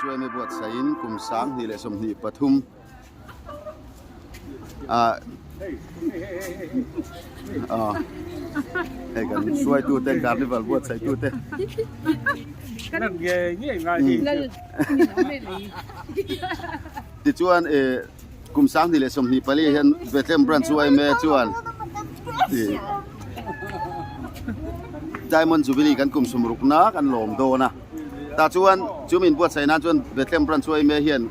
Branch yma buatsaihin kum 2023 ah ah hei kan hruaitute carnival buatsaitute tichuan eh Kum 2024 hian Bethlehem Branch yma chuan Diamond Jubilee kan kum sumrukna kan lawm dawn a. Tah chuan chu min buatsaih nan chuan Bethlehem Branch yma hian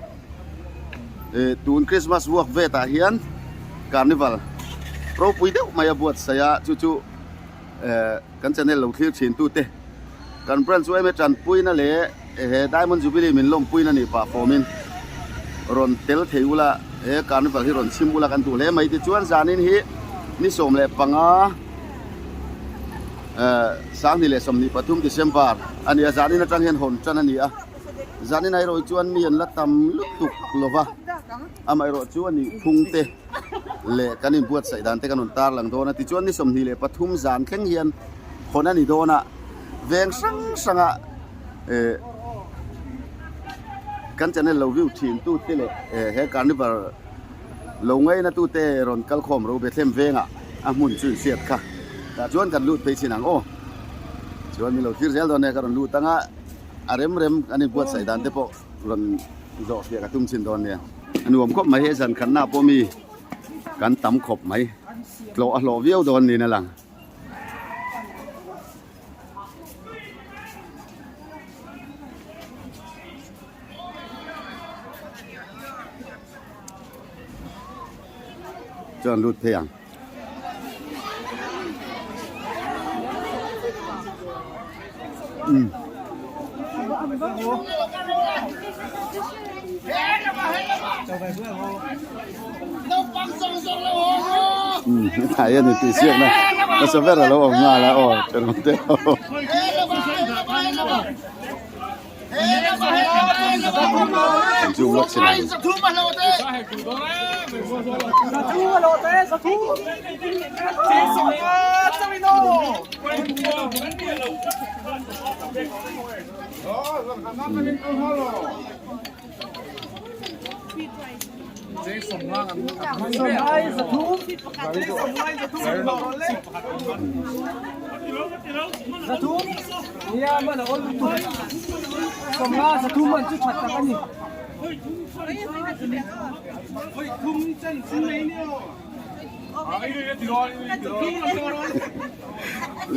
tun Christmas vuak vetah hian Carnival ropui deuh mai a buatsaih a, chu chu kan channel lo thlir thin tute kan branch yma tanpuina leh he Diamond Jubilee min lawmpuina nih pah fawmin rawn tel thei ula he carnival hi rawn chhim ula kan duh hle mai tichuan zanin hi ni 15 eh 2023 December a ni a zanin atang hian hawn tan a ni a zanin ah erawh chuan mi an la tam lutuk lova amaherawh chu a nih phung te. leh kan inbuatsaih dan te kan rawn tarlang dawn a tichuan ni 23 zan thleng hian hawn a ni dawn a veng hrang hranga eh kan channel lo view thin tu te leh eh he carnival lo ngaina tu te rawn kal khawm ro Bethlehem vengah a hmun chu inhriat kha tah chuan kan lut phei chin ang aw chuan min lo thlir zel dawn nia ka rawn lut anga a rem rem kan inbuatsaih dan te pawh rawn zawh fiah ka tum chin dawn nia. A nuam khawp mai he zan khatna pawh mi kan tam khawp mai tlawh a hlawh viau dawn niin a lang. Chuan lut phei ang. Thai a ni tih siak na nasa ber a lo awm nghal a aw thenawm te ho. Zoom lawk sin ang.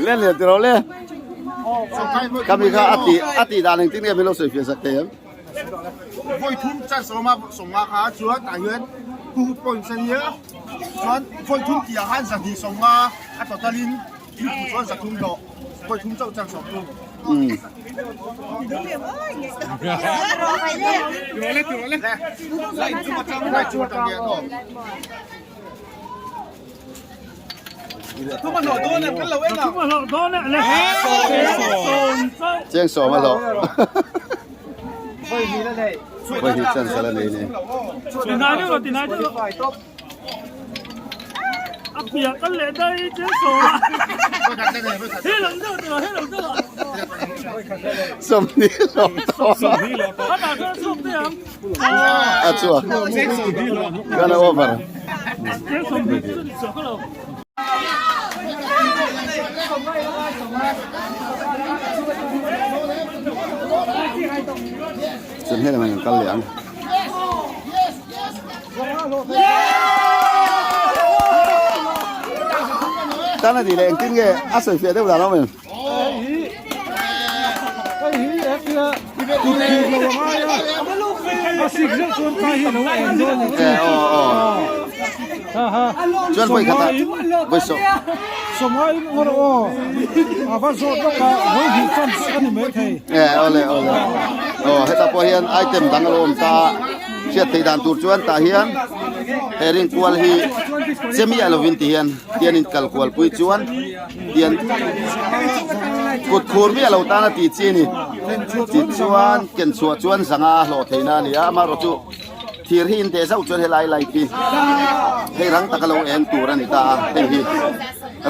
Len leh tiraw le. Kami kha a ti a ti dan engtin nge min lo sawi fiah sak thei em? Vawi thum chan sawma sawmnga kha chuan tah hian two points a nia chuan vawi thum tih ah khan zahnih sawmnga a total in thilphu chuan zathum hlawh vawi thum chauh chan sawm thung. Cheng sawm a hlawh. Vawi hnih chance a la nei ni. 20 hlawh tawh. A chhuak. Kan a over. Chuan helam ah hian kal leh ang. Tan a nih leh engtin nge a sawi fiah deuh dan a awm em? Chuan vawi khat ah vawi sawh. Awle awle aw hetah pawh hian item dang a lo awm ta a hriat theih dan tur chuan tah hian he ring kual hi che miah lovin ti hian tian in kal kual pui chuan tian kut khur miah lo tan a tih chi a ni tichuan ken chhuah chuan zanga a hlawh theihna a ni a amaherawh chu thir hi in deh zauh chuan helai light hi hei rang taka lo eng tur a ni ta a hei hi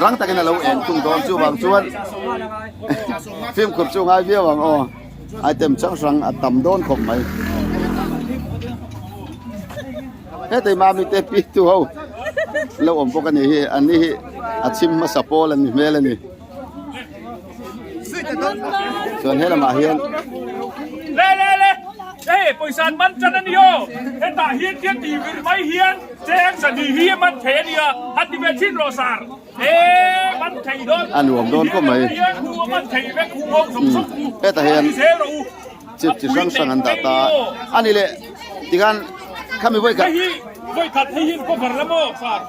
rang takin a lo eng thung dawn chuvang chuan fimkhur chu ngai viau ang aw. Item chang hrang a tam dawn khawp mai. Hetei mami te pi tu ho lo awm bawk a ni hi an ni hi a chhim hmasa pawl an ni hmel a ni. Chuan he lamah hian Le le le hei pawisa an man tan a ni aw hetah hian khian tih vir mai hian cheng zahnih hi a man thei a nia han ti ve thin rawh sar e man thei dawn A nuam dawn khawp mai. hian hu a man thei vek hu ho zawng zawng hu Hetah hian ti zel rawh u chip chi hrang hrang an dah ta a ni le tikhan khami vawi khat Hei hi vawi khat hei hi an cover la maw sar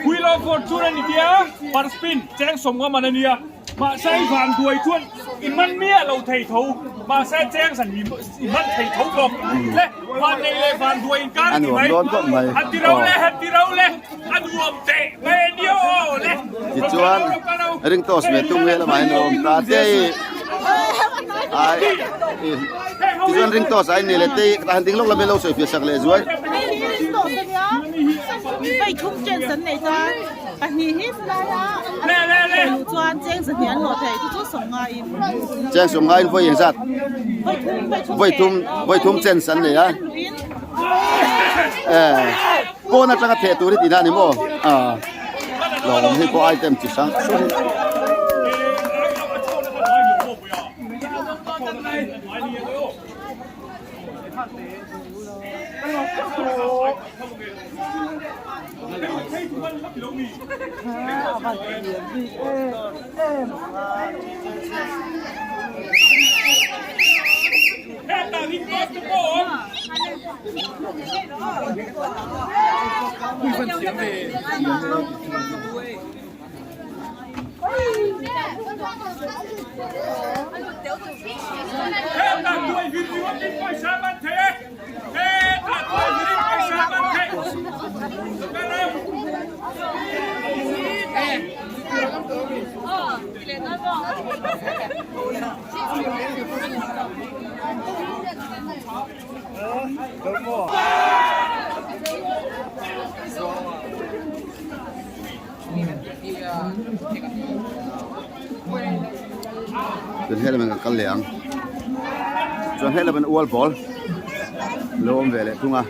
Wheel of Fortune a ni tia per spin cheng sawmnga man a nia. Mahse i van duai chuan i man miah lo thei tho, mahse cheng zan i man thei tho bawk. Le, van nei leh van duai inkar a ti mai. Han ti ro le, han ti ro le, a nuam teh mai a nia aw le. Tichuan ring toss ve tum nge lamah hian a awm ta te i ai tichuan ring toss ai ni le te i han ding lawk la lo sawi fiah sak leh zuai. Ring toss a nia, hei thum chen san nei ta. Cheng sawm ngaiin vawi engzat vawi thum vawi thum chen san nei a eh pawn atanga theh tur hi tihna a ni maw ah lawm hei pawh item chi hrang hrang. Chuan helai kan kal leh ang chuan helai an ual ball lo awm ve leh thung a.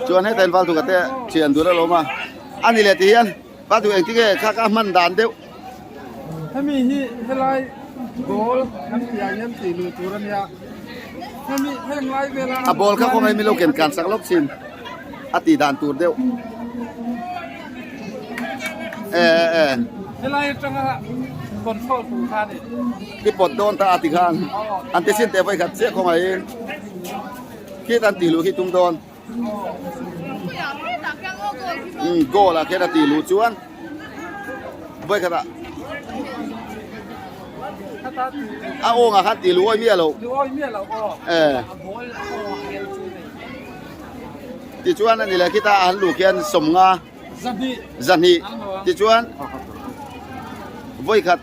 Chuan heta in val tukah te thian dur a lo awm a a ni leh ti hian val tuk engtin nge kha kha a hman dan deuh. Hemi hi helai ball kan tih ah hian tih luh tur a nia hemi heng lai vela a ball kha kawng hei mi lo ken kan sak lawk thin a tih dan tur deuh e e helai atanga control tur kha a ni. I pawt dawn ta a ti khan an ti sin teh vawi khat chiah kawng hei. Khi tan tih luh khi tum dawn. Umm goal ah khian a tih luh chuan vawi khatah a awng ah khan tih luh awi miah loh. Eh. Tichuan a ni leh khita an luh khian sawmnga zahnih tichuan vawi khat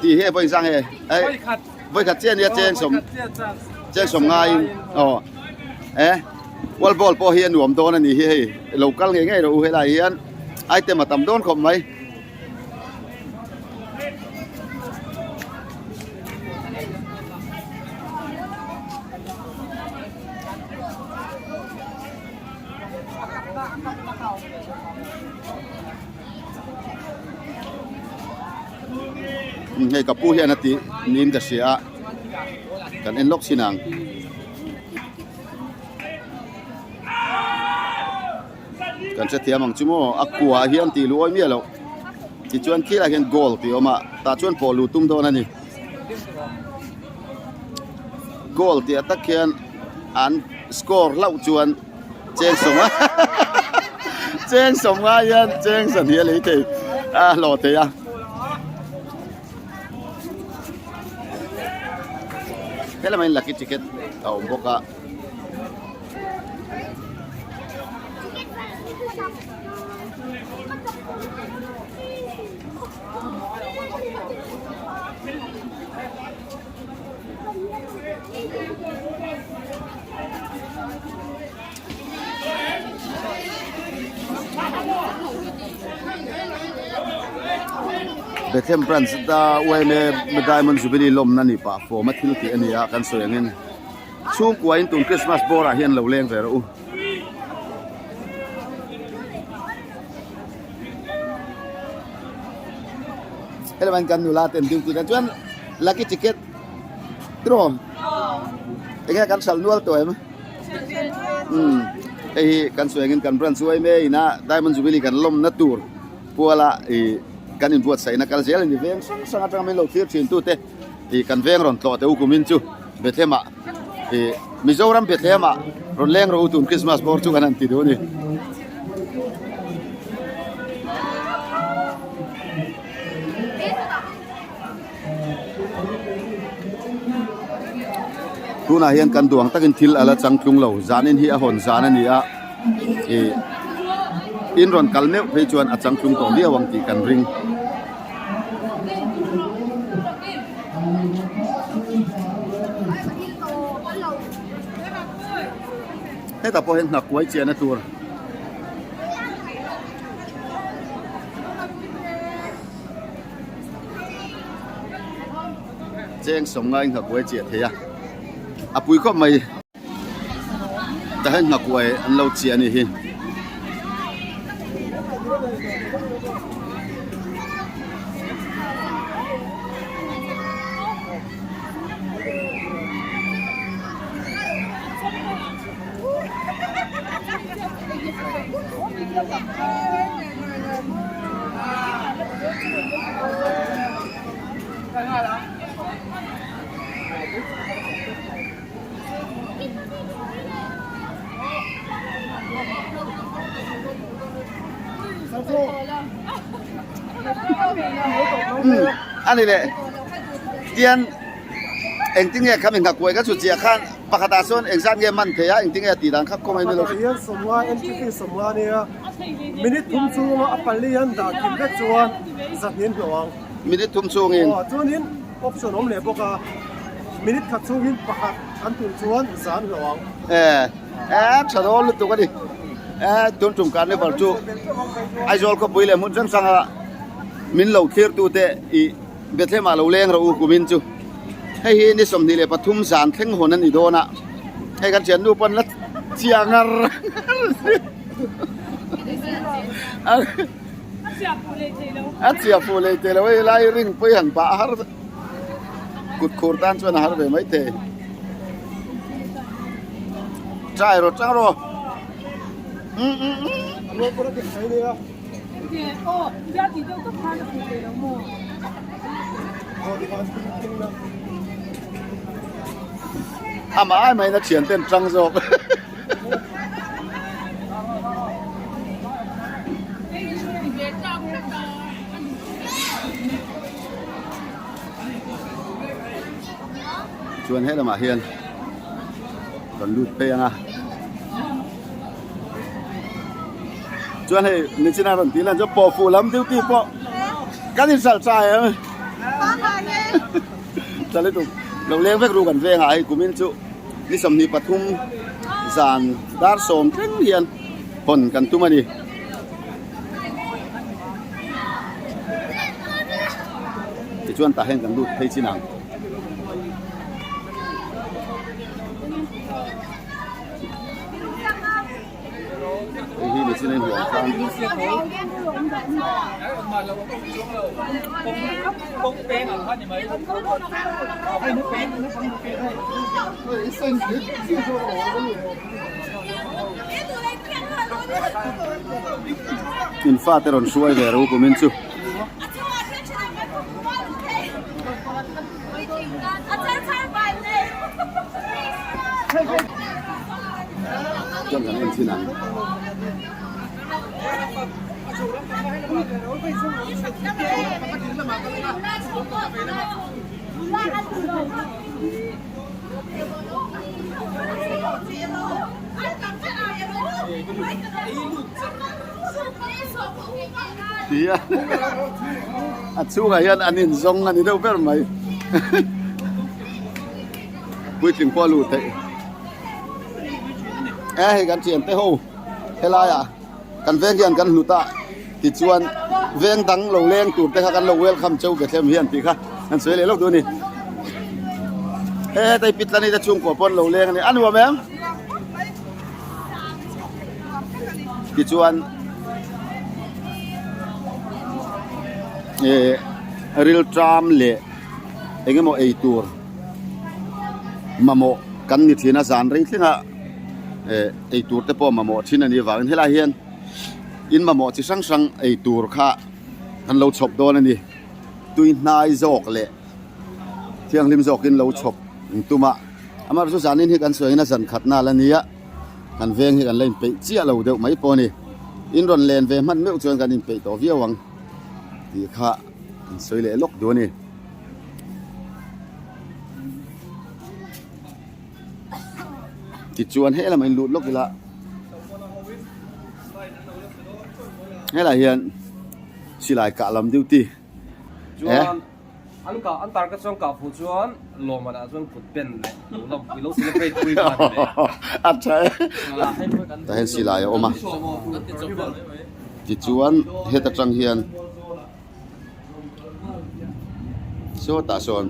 tih hi vawi zang e. Vawi khat chiah ania cheng sawm cheng sawm ngaiin aw e wall ball pawh hi a nuam dawn a ni hi hei lo kal ngei ngei rawh u helai hian item a tam dawn khawp mai. Hei ka pu hian a tih niin ka hria a kan en lawk chin ang. Kan hrethiam ang chu maw a kuaah hian tih luh awi miah loh tichuan khilaiah hian goal tih a awm a tah chuan pawh luh tum dawn a ni. Goal tih ah tak hian an score hlauh chuan cheng sawm a cheng sawm ngai hian cheng zahnih a lei thei a hlawh thei a. Helama in lucky ticket a awm bawk a. Bethlehem branch a yma Diamond Jubilee lawmna ni pah fawm a thil tih a ni a kan sawi angin chhungkua in tun Christmas bawr ah hian lo leng ve rawh u. Helai kan nula ten duty tan chuan lucky ticket tiraw enge kan hralh nual tawh em umm hei hi kan sawi angin kan branch yma ina Diamond Jubilee kan lawmna tur puala ih kan inbuatsaihna kal zel a ni veng hrang hrang atanga min lo thlir thin tute ih kan veng rawn tlawh teh u kumin chu Bethlehem ah ih Mizoram Bethlehem ah rawn leng rawh u tun Christmas bawr chu kan han ti duh a ni. Tunah hian kan duang takin thil a la chang tlung lo zanin hi a hawn zan a ni a ih in rawn kal meuh phei chuan a chang tlung tawh viau ang tih kan ring. Hetah pawh hian hna kuai chiahna tur. Cheng sawm ngai nghakuai chiah thei a a pui khawp mai tah hian nghakuai an lo chiah a nih hi. A ni leh tian engtin nge khami nghakuai ka chu chiah khan pakhatah sawn engzat nge man thei a engtin nge a tih dan kha kawng a ni lo. Pakhatah hian sawmnga entry fee sawmnga a nia minute thum chunga a pali an dah kim vek chuan zahnin hlawh ang. Minute thum chungin. Aw chuanin option awm leh bawk a minute khat chungin pakhat an tum chuan zan hlawh ang. E e tha dawn lutuk a ni e tun tum carnival chu Aizawl khawpui leh hmun hrang hranga min lo thlir tute ih Bethlehem ah lo leng rawh u kumin chu hei hi ni 23 zan thleng hawn a ni dawn a hei kan thiannu pawn la chiah ngar a chiah fuh leh thei lo hei lai ring pawh hi han pah a har kut khur tan chuan a har ve mai thei try rawh tang rawh um um um. Amah ai mai na thian ten tang zawk. Chuan he lamah hian kan lut phei ang a. Chuan hei nichina rawn tih lan chu pawh fuh lam duty pawh kan inhralh tha em tha lutuk lo leng vek ru kan vengah hei kumin chu ni 23 zan dar sawm thleng hian hawn kan tum a ni. Tichuan tah hian kan lut phei chin ang. Hei hi machine a inhuam khan In fate rawn hruai ve ro kumin chu. Chuan kan en chin ang. Tia a chhungah hian an inzawng a ni deuh ber mai puitling pawh a luh theih e hei kan thiante ho helaiah kan veng hian kan hlut a. Tichuan veng dang lo leng tur te kha kan lo welcome cheu Bethlehem hian tih kha kan sawi leh lawk duh a ni. He hetei Pitlani te chhungkua pawh an lo leng a ni. A nuam em? Tichuan eh rilṭam leh eng emaw ei tur mamawh kan ni thin a zan rei thlengah eh ei tur te pawh mamawh thin a nih avangin helai hian in mamawh chi hrang hrang ei tur kha an lo chhawp dawn a ni tui hnai zawk leh thianghlim zawkin lo chhawp ang tum a amaherawhchu zanin hi kan sawi angin a zan khat nal a nia kan veng hi kan la inpeih chiah lo deuh mai pawh a ni in rawn len ve hman meuh chuan kan inpeih tawh viau ang tih kha an sawi leh lawk duh a ni. Tichuan he lamah in lut lawk ila helai hian silai kah lam duty chuan an kah an target chuan kah fuh chuan lawmman ah chuan kut pen leh lo lam pui lo celebrate pui kha ani leh a tha e tah hian silai a awm a tichuan heta tang hian sawtah sawn.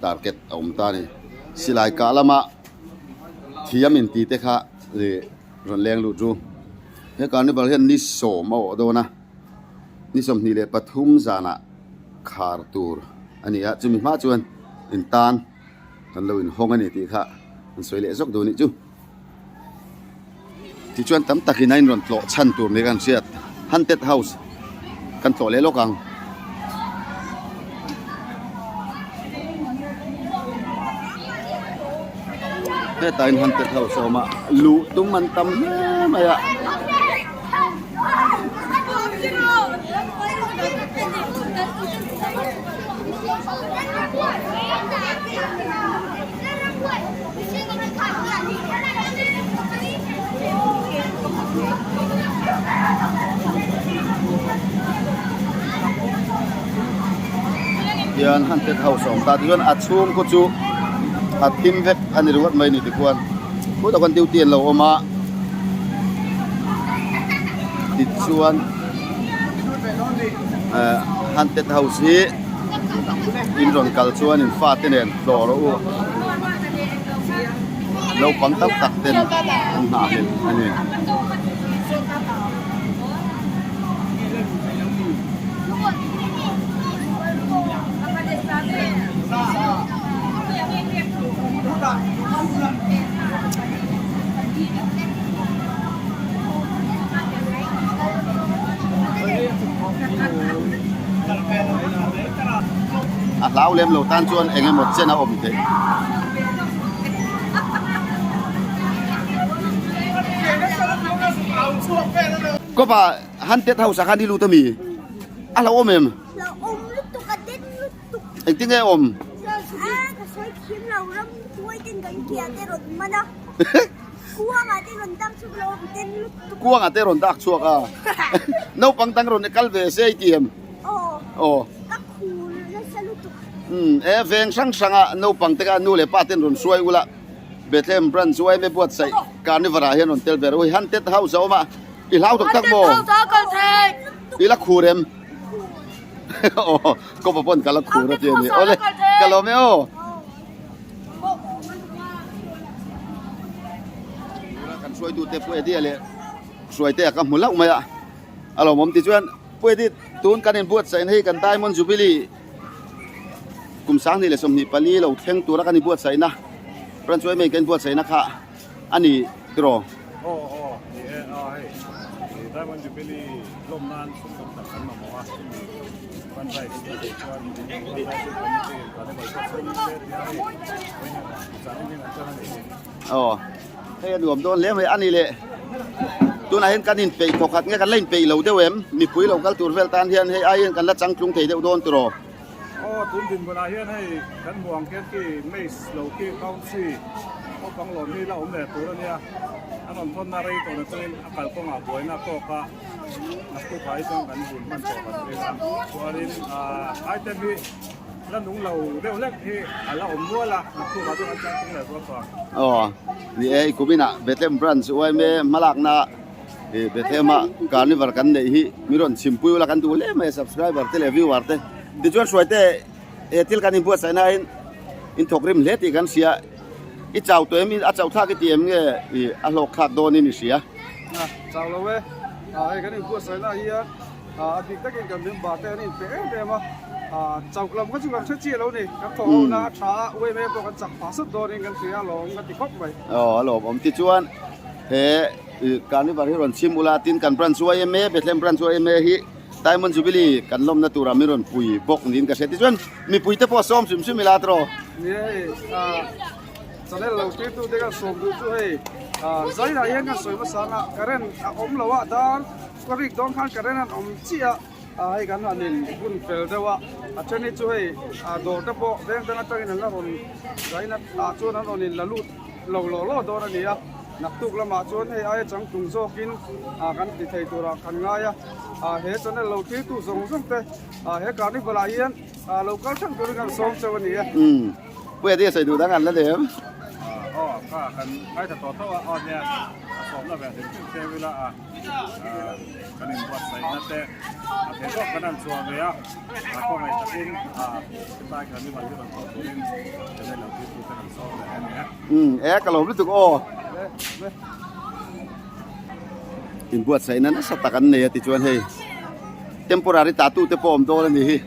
Target a awm ta a ni silai kah lama thiam inti te kha ih rawn leng lut chu he carnival hian ni sawm a awh dawn a ni 23 zanah khar tur a ni a chumi hma chuan in tan kan lo inhawng a ni tih kha an sawi leh zawk duh a nih chu. Tichuan tam takin a inrawn tlawh chhan tur ni kan hriat Haunted House kan tlawh leh lawk ang. Hetah hian Haunted House a awm a, luh tum an tam hle mai a. Hian haunted house a awm ta tichuan a chhung khu chu a thim vek a ni ringawt mai a ni tikhuan khutah khuan duty an lo awm a tichuan eh haunted house hi in rawn kal chuan in fate nen tlawh rawh u. Naupang tam tak ten an nghah hlelh a ni. A hlau lem lo tan chuan eng emaw chen a awm theih. Kawpa haunted house ah khan i lut ami? A hlauh awm em? Engtin nge awm? Kuangah te rawn dak chhuak a. Naupang dang rawn kal ve se i ti em? Aw. Umm e veng hrang hranga naupang te kha nu leh pa ten rawn hruai ula Bethlehem branch YMA buatsaih carnival ah hian rawn tel ve rawh. Ui haunted house a awm a i hlau tak tak maw? I la khur em? Aw kawpa pawn ka la khur a ti a ni. Awle ka lawm e aw. Kan hruaitute Pu Eddie leh Hruaitea ka hmu hlauh mai a, a lawmawm tichuan Pu Eddie tun kan inbuatsaihna hi kan Diamond Jubilee kum 2024 lo thleng tura kan inbuatsaihna Branch yma kan inbuatsaihna kha a ni tiraw? Aw aw ni e a hei Diamond Jubilee lawm nan sum tam tak kan mamawh a chumi fundraise na tur chuan fundraising committee in carnival buatsaih ni se tia hei vawiin hian an tan a nih hi. Aw hei a nuam dawn hle mai a ni le tunah hian kan inpeih thawkhat nge kan la inpeih lo deuh em mipui lo kal tur vel tan hian hei aiin kan la changtlung thei deuh dawn tiraw? Aw tun dinhmunah hian hei kan hmuh ang khian khi maze lo khi country naupang lawm hi la awm leh tur a nia a rawn thawnna rei tawh na chungin a kalkawngah buaina tawk a naktukah hi chuan kan bun hman tawh kan ring a chuanin ahh item hi la nung lo deuh hlek hi a la awm nual a naktukah chuan an changtlung leh zual tawh ang. Aw ni e i kuminah Bethlehem branch YMA hmalakna. Ih Bethlehem ah carnival kan neih hi mi rawn chhimpui ula kan duh hle mai a subscriber te leh viewer te. Tichuan hruaite he thil kan inbuatsaih na hian in thawk rim hle tih kan hria. I chau tawh em a chauh thlak i ti em nge ih a hlawk thlak dawnin i hria. Chau lo e. Hei kan inbuatsaih na hian a bik takin kan member te an inpe em em a. Chauh lam kha chu kan hre chiah lo ni. Kan thawh ho na a tha a, UMA pawh kan chak phah sawt dawnin kan hria alawm ka ti khawp mai. Aw a lawmawm. Tichuan he Carnival hi rawn chhim ula tin kan branch YMA Bethlehem branch YMA hi Diamond Jubilee kan lawmna turah min rawn pui bawk niin ka hria. Tichuan mipui te pawh sawm hrim hrim ila tawh. Ni hei channel lo tirtu te kan sawm duh chu hei zainah hian kan sawi hmasa ang a current a awm lo a dar ka rik dawn khan current an awm chiah a hei kan han in hun fel deuh a a then hi chu hei dawr te pawh veng dang atangin an la rawn zaina ah chuan an rawn in la lut lo law law dawn a ni a naktuk lamah chuan hei aia changtlung zawkin kan ti thei turah kan ngai a he channel lo tirtu zawng zawng te he carnival ah hian lo kal theuh turin kan sawm cheu a ni e. Umm Puia te sawi duh dang an la lem. Aw ka kan ngaithla tawh tawh a aw nia a sawmna ve hrim hrim cheu ila a kan inbuatsaihna te a thei tawk kan han chhuah ve a a khawngaih takin hetlai carnival hi rawn thawh turin channel lo tirtu te kan sawm leh a ni e. Umm e ka lawm lutuk aw. Inbuatsaihna nasa tak an nei a tichuan hei temporary tattoo te pawh awm dawn a ni hi.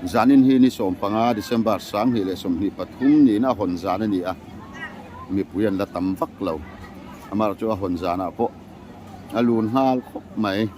Zanin hi ni 15 December 2023 niin a hawn zan a ni a, mipui an la tam vak lo. Amaherawhchu a hawn zanah pawh a lun nghal khawp mai.